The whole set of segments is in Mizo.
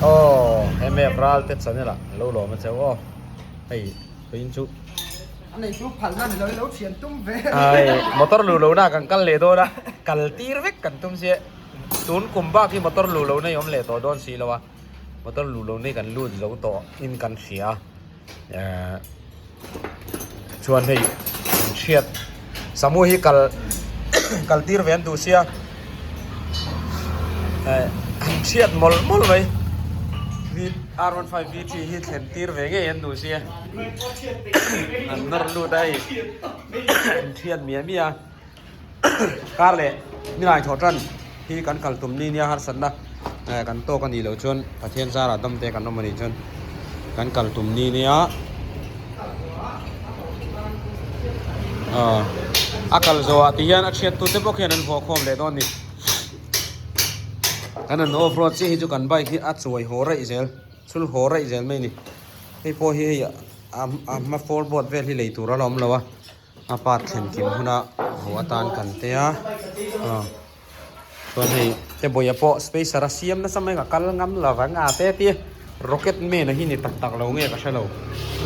Aw MF Ralte channel ah lo lawm a cheu aw hei tuin chu A nei chu phalna ni lo i lo thian tum ve. Ai motor luh lohna ah kan kal leh dawn a kal tir vek kan tum sia tun kum bak hi motor luh lohna i awm leh tawh dawn si lo a motor luh lohna hi kan lut zo tawh in kan hria a. Chuan hei an hriat samu hi kal kal tir ve an duh sia eh an hriat mawlh mawlh mai v r 15 v 3 hi thlen tir ve ngei an duh sia an nawr lut a hei an hriat miah miah a. Kar leh nilai thawh tan hi kan kal tum ni nia harsatna kan tawk a nih loh chuan Pathian zarah dam te kan awm a nih chuan kan kal tum ni nia a kal zawhah ti hian a thiat tute bawk hian an vuah khawm leh dawn a ni kan han off road chiah hi chu kan bike hi a chuai haw raih zel chhul haw raih zel mai a ni hei pawh hi hei a hma four board vel hi lei tur a la awm lo a. A part thlen kim huna haw atan kan te a aw chuan hei tebawia pawh spacer a siam nasa mai ka kal ngam lo vang a te tia rocket man a hi ni tak tak lo nge ka hre lo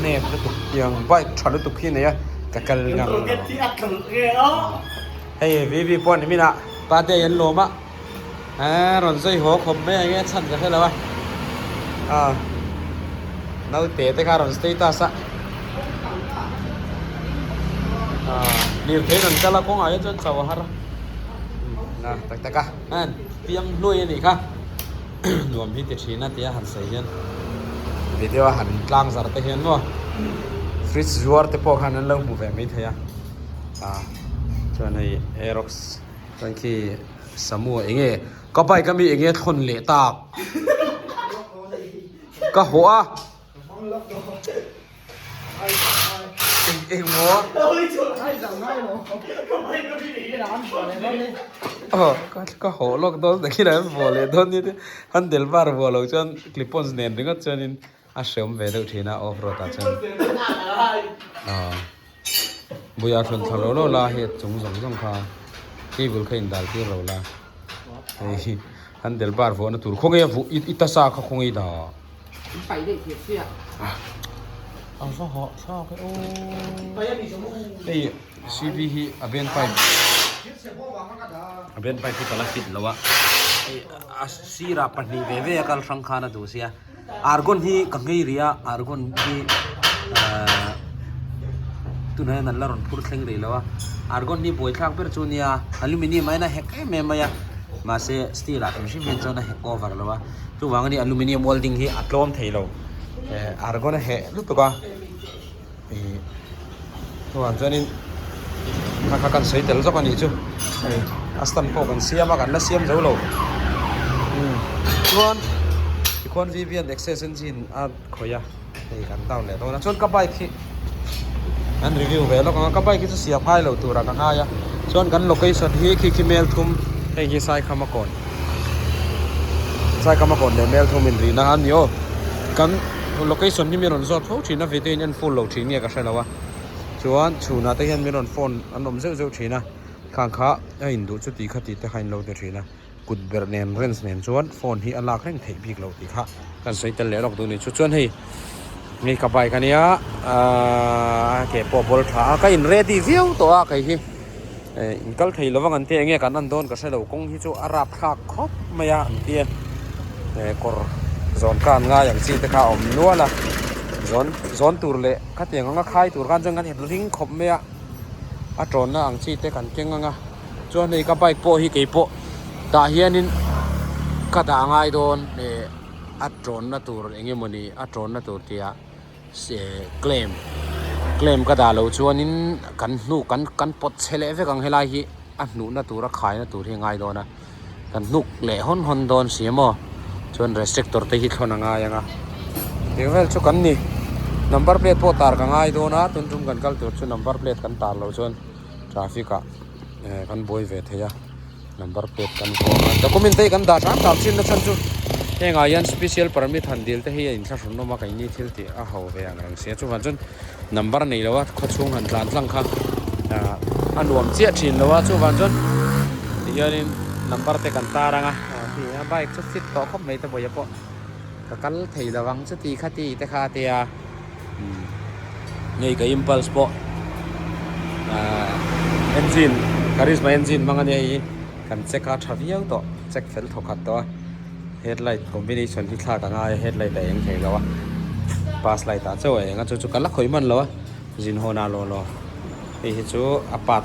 nep lutuk tiang bike tha lutuk hi nei a ka kal ngam lo hei VV pawh ni minah birthday an lawm a eee rawn zui haw khawp mai ang e chhan ka hre lo a aw naute te kha rawn status a aw lirthei rawn kal a kawngah hian chuan chau a har a na tak tak a an piang hluai a nih kha nuam hi ti thin a tia han sawi hian video a han tlang zar te hian maw fridge zuar te pawh khan an lo hmu ve maithei a ah chuan hei aerox. Chuan khi Samu eng nge ka bike ami eng nge thawn leh tak ka hawh a eng eng maw aw ka hawh lawk dawn ta khi lai an vuah leh dawn nia handle bar vuah loh chuan clip ons nen ringawt chuanin a hreawm ve deuh thin a off road ah chuan aw. Buia thlawn thla lo lo la hei chung zawng zawng kha cable kha in dal tir lo la hei handle bar vuahna tur khawnge a vuah i tasa kha khawnge i dah a va hah thlak e aw hei cv hi a band pipe a band pipe hi ka la fit lo a hei a sirah pahnih ve ve a kal hrang khan a duh sia. Argon hi ka nghei rih a argon hi ahh tunah hian an la rawn phur thleng rih lo a argon hi buaithlak ber chu nia aluminium ah hian a hek em em mai a mahse steel ah hrim hrim hian chuan a hek over lo a chuvang ani aluminium welding hi a tlawm thei lo eh argon a heh lutuk a ih chuvang chuanin kha kha kan sawi tel zawk a nih chu hei a stand pawh kan siam a kan la siam zo lo umm chuan tikhuan Vivian access engine a khawih a hei kan down leh dawn a chuan ka bike hi an review ve lawk ang a ka bike hi chu siam ngai lo turah ka ngai a chuan kan location hi khi khi Melthum hei hi Saikhama kawn Saikhama kawn leh Melthum inrihna a ni aw kan. Location hi min rawn zawt fo thin a, video in en full lo thin nge ka hre lo a, chuan chhunah te hian min rawn phone an awm zeuh zeuh thin a, khang kha a induh chu tih kha tih te kha in lo ti thin a, kut berh nen range nen chuan phone hi a lak reng theih bik lo tih kha kan sawi tel leh lawk duh a ni. Chu chuan hei hei ka bike a nia ahh ke pawh ball tha a, ka in ready viau tawh a kei hi eh in kal thei lovang an tia enge kan en dawn ka hre lo kawng hi chu a rap thlak khawp mai a an tia eh kawr zawn kha an ngai ang chi te kha a awm nual a zawn zawn tur leh khatiang anga khai tur khan chuan kan in ring khawp mai a a tawnna ang chi te kan keng ang a chuan hei ka bike pawh hi keipawh tah hianin ka dah ngai dawn eh a tawnna tur eng emawni a tawnna tur tih ah. Claim claim ka dah loh chuanin kan hnuk kan kan pawt chhe leh vek ang helai hi a hnuhna tur a khaina tur hi a ngai dawn a kan hnuk leh hawn hawn dawn si maw chuan restrictor te hi thlawn a ngai ang a tih vel chu kan ni number plate pawh tar ka ngai dawn a tun tum kan kal tur chu number plate kan tar loh chuan traffic ah eh kan buai ve thei a. Number plate kan vuang a, document te hi kan dah hram hram thin na chhan chu hengah hian special permit han dil te hi a inthlahrun awm a keini thil tih a ho ve ang reng sia chuvang chuan number nei lo a khawchhung han tlan tlang kha ah a nuam chiah thin lo a chuvang chuan tihianin number te kan tar ang a bike chu fit tawh khawp mai te vawiah pawh. Ka kal thei lo ang chuti kha ti te kha a tia. Ngei ka impulse pawh ahh engine karizma engine hmang a nia hei hi kan check a tha viau tawh check fel thaw khat tawh a headlight combination hi thlak a ngai a headlight a eng thei lo a pass light ah chauh a eng a chu chu ka la khawih hman lo a zin hawn ah law law hei hi chu a part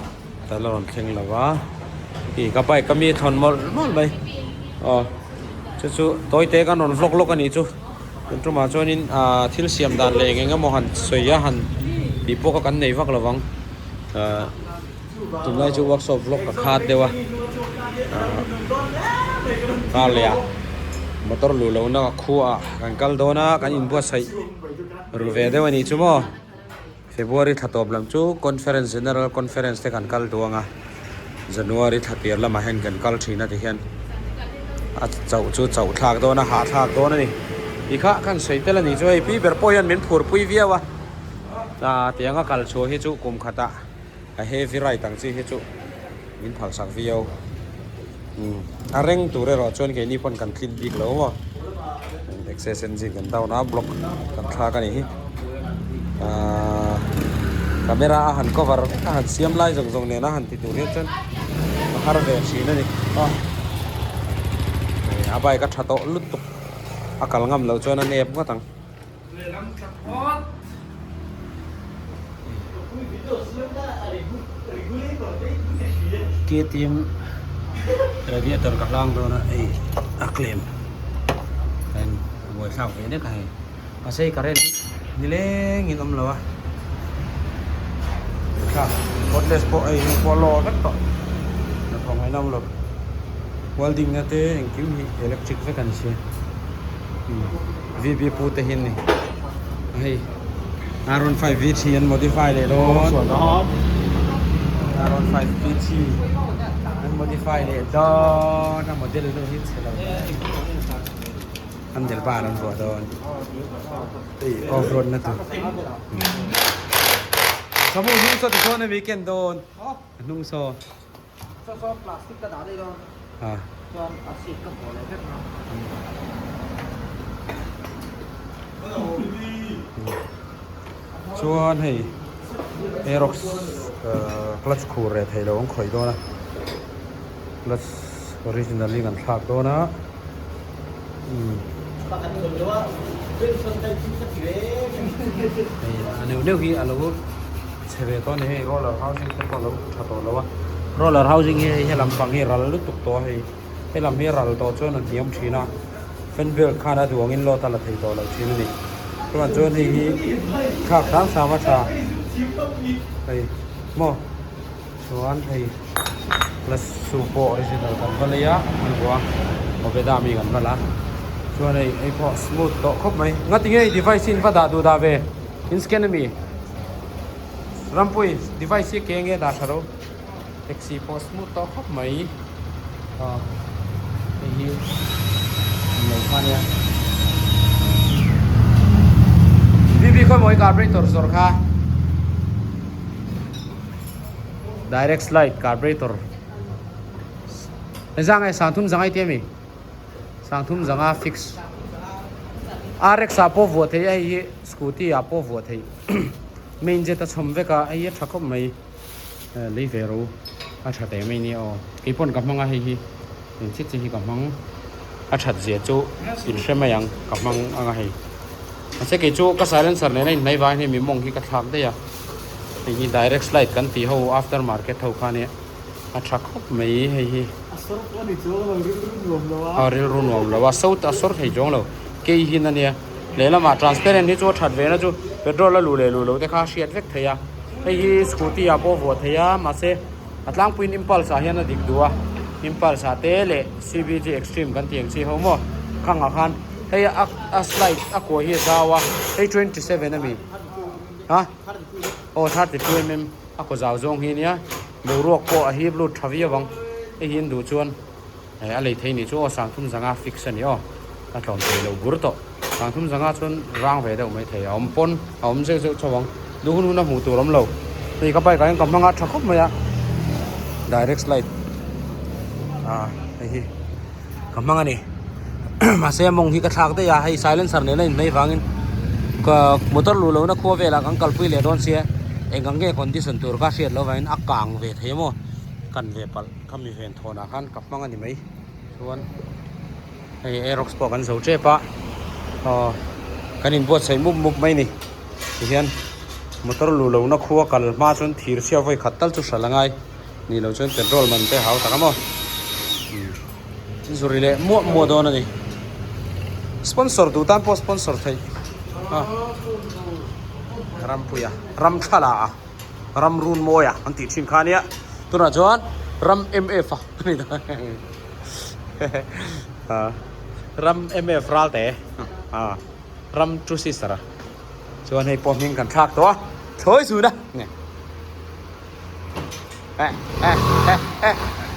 a la rawn thleng lo a ih ka bike a mi thlawn mawlh mawlh mai aw chu chu tawi te kan rawn vlog lawk a nih chu. Tun tumah chuanin ahh thil siam dan leh eng eng emaw han sawi a han tih pawh kha kan nei vak lo vang ahh tunlai chu workshop vlog ka khat deuh a ahh car leh ah motor luh lohna khuaah kan kal dawn a kan inbuatsaih ru ve deuh a nih chu maw February thla tawp lam chu conference general conference te kan kal duang a January thla tir lamah hian kan kal thin a ti hian a chauh chu chauh thlak dawn a hah thlak dawn a ni ti kha kan sawi tel a ni chu hei pi ber pawh hian min phur pui viau a ah tianga kal chhuah hi chu kum khatah a heavy ride ang chi hi chu min phal sak viau umm a reng tur erawh chuan keini pawn kan tlin bik lo maw access engine kan down a block kan thlak a nih hi ahh camera a han cover vek a han siam lai zawng zawng nen a han ti tur hian chuan a har ve thin a ni aw a bike a tha tawh lutuk a kal ngam loh chuan a nep ngawt ang. KTM radiator ka hlang dawn a hei a claim en buai thlak ve nek a hei mahse hei current hi nileng in awm lo a thlak cordless pawh hei heng pawh a lawr vek tawh hnathawh ngaihna awm lo welding na te engkim hi electric vek a ni sia. VB pu te hi an ni hei R15 V3 an modify leh dawn R15 V3 an modify leh dawn a model deuh hi chhe lo an del bar an vuah dawn hei off road na tur samu hnung saw tichuan a weekend dawn a hnung saw Saw saw plastic ka dah daih dawn chuan a seat ka vuah leh vek na. Chuan hei Aerox clutch khur reh theih loh an khawih dawn a clutch original in an thlak dawn a hei a neuh neuh hi a lo chhe ve tawh a ni hei roller housing te pawh a lo tha tawh lo a roller housing hi hei helam pang hi ral lutuk tawh a hei helam hi ral tawh chuan a hniam thin a fan belt khan a duh angin load a la thei tawh lo thin a ni chuan chuan hei hi thlak hram hram a tha hei maw. Chuan hei plus chu pawh original kan va lei a an vuah a Mobeda mi kan va la chuan hei hei pawh smooth tawh khawp mai ngati nge device hi in va dah duh dah ve in scan ami Rampui device hi ke nge dah tha ro taxi pawh smooth tawh khawp mai ah hei hi an lo kha nia VV khawi maw i carburetor zawr kha. Direct slide carburetor engzah nge sangthum zanga i ti ami sangthum zanga fix rx ah pawh vuah theih a hei hi scooty ah pawh vuah theih main jet a chhawm vek a hei hi a tha khawp mai lei ve ro a tha teh mai nia aw keipawn ka hmang a hei hi eng chi chi hi ka hmang a that zia chu in hre mai ang ka hmang anga hei mahse kei chu ka silencer nena inhnai vang hian mi mawng hi ka thlak daih a. Hei hi direct slide kan tih ho after market ho kha nia a tha khawp mai hei hi. A sawr pawh a ni chuang lo rilru nuam lo a. A rilru nuam lo a so a sawr thei chuang lo kei hin a nia lehlamah transparent hi chu a that ve na chu petrol a luh leh luh loh te kha a hriat vek thei a hei hi scooty ah pawh a vuah thei a mahse a tlangpuiin impulse ah hian a dik duh a impulse ah te leh cbg extreme kan tih ang chi ho maw khangah khan hei a a slide a kuah hi a zau a hei 27 a mi. Ha? Aw 32 mm a kaw zau zawng hi ania boruak pawh a hip lut tha viau ang hei hi an duh chuan eh a lei thei nih chu aw sangthum zanga fix a ni aw a tlawm thei lo bur tawh sangthum zanga chuan rang ve deuh mai thei a awm pawn a awm zeuh zeuh chauh ang duh hun hun a hmuh tur awm lo hei ka bike ah hian ka hmang a tha khawp mai a direct slide ah hei hi ka hmang a ni. Mahse a mawng hi ka thlak daih a, hei silencer nena inhmei vangin ka motor luh lohna khua velah kan kalpui leh dawn sia, eng ang nge condition tur ka hriat loh vangin a kang ve thei maw kan ve palh ka mi ven thawnah khan ka hmang a ni mai. Chuan hei aerox pawh kan zo tep a, aw kan inbuatsaih mup mup mai a ni. Tihian motor luh lohna khua kal hma chuan thir chhia vawi khat tal chu hralh a ngai. Ni lo chuan petrol man te hau tak a maw zuri leh muah muah dawn a ni sponsor duh tan pawh sponsor theih a rampuia ram thlala a ram run mawia an tih thin kha ania tunah chuan ram mf a ani ta ram mf ral te a ram two sister a chuan hei pawh hming kan thlak tawh a thlawi zun a.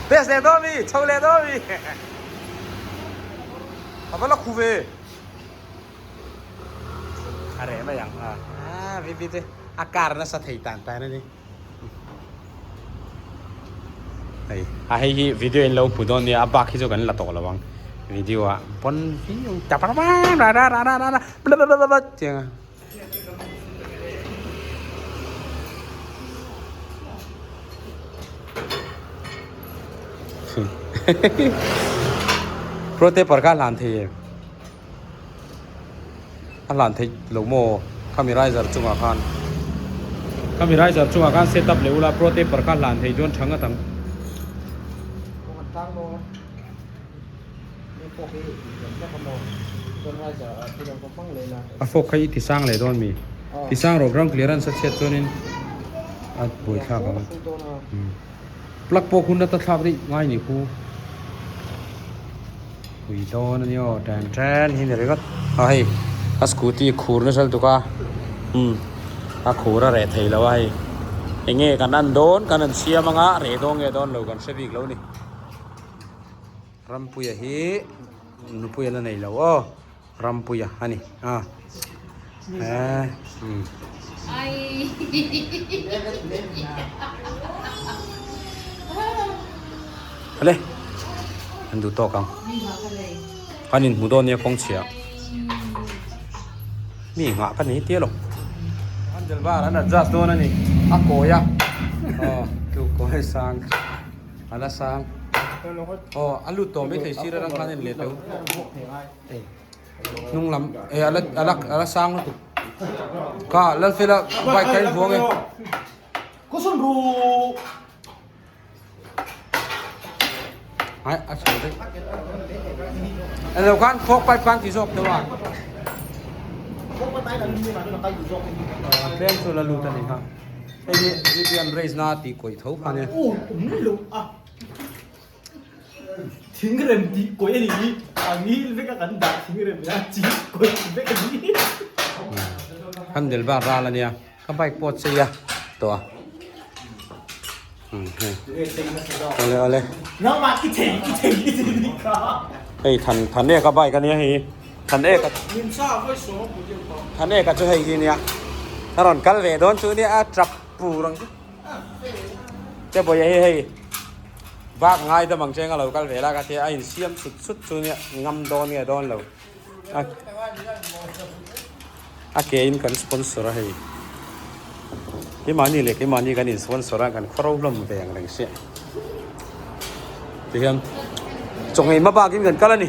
Test leh dawn mi, chho leh dawn mi. A va la khu ve. A reh mai ang. A vi te a kar nasa thei tan tan a ni. Hei, a hei hi video in lo hmu dawn nia, a bak hi chu kan la tawh lo ang. Video ah pawn viau ta pa pa ra ra ra ra ra ra bla bla bla bla tiang a. Pro taper kha a hlan thei em? A hlan theih lo maw? Khami riser chungah khan khami riser chungah khan set up leh ula pro taper kha hlan thei chuan tha nghat ang. A fork kha i ti sang leh dawn mi? Ti sang rawh ground clearance a chhiat chuanin a buai thlak ang. Plug pawh hun ata thlak daih ngai ni khu. Pui dawn a ni aw tan tan hi ni ringawt. A hei a scooty khur nasa lutuk a umm a khur a reh thei lo a hei. Enge kan an dawn kan an siam anga reh dawn nge dawn lo kan hre bik lo ni. Rampuia hi nupuia la nei lo aw Rampuia a ni a ale an duh tawk ang kan inhmu dawn nia kawng chhia mi nghah ka nei tia lo handle bar an adjust dawn a ni a kawi a aw chu kawi sang. A la sang. Aw a lut tawh maithei sir atang khan a in let lo. Hnung lam eh a la a la a la sang lutuk. Kha Lalfela bike kha a in vuang e. Ai a chho daih. Elo khan fork pipe khan ti zawk deuh a. Tlem chu la lut a ni kha. Hei hi European race na tih kawih tho kha nia. Aw awm lo a. Thingrem tih kawih a ni hi. A ngil vek a kan dah thingrem nia chi kawih vek a ni. Handle bar ral a nia. Ka bike pawh a chei a tawh a. Hei. Awle awle. Nangmah i thei i thei i thei ni kha. Hei than than eka bike a nia hei. Than eka. Than eka chu hei hi nia. A rawn kal ve dawn chu nia a trap pur ang chu. Che bawih hi hei bak ngai dam ang chenga lo kal ve la ka tia a insiam sut sut chu nia ngam dawn nge dawn lo. A ke in kan sponsor a hei. Keimahni leh keimahni kan in sponsor a kan khawro hlawm ve ang reng sia. Tihian chaw ngei hma bakin kan kal a ni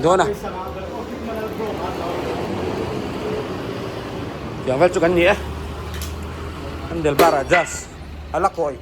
dawn a. Tiang vel chu kan ni e. Handle bar adjust a la kawi.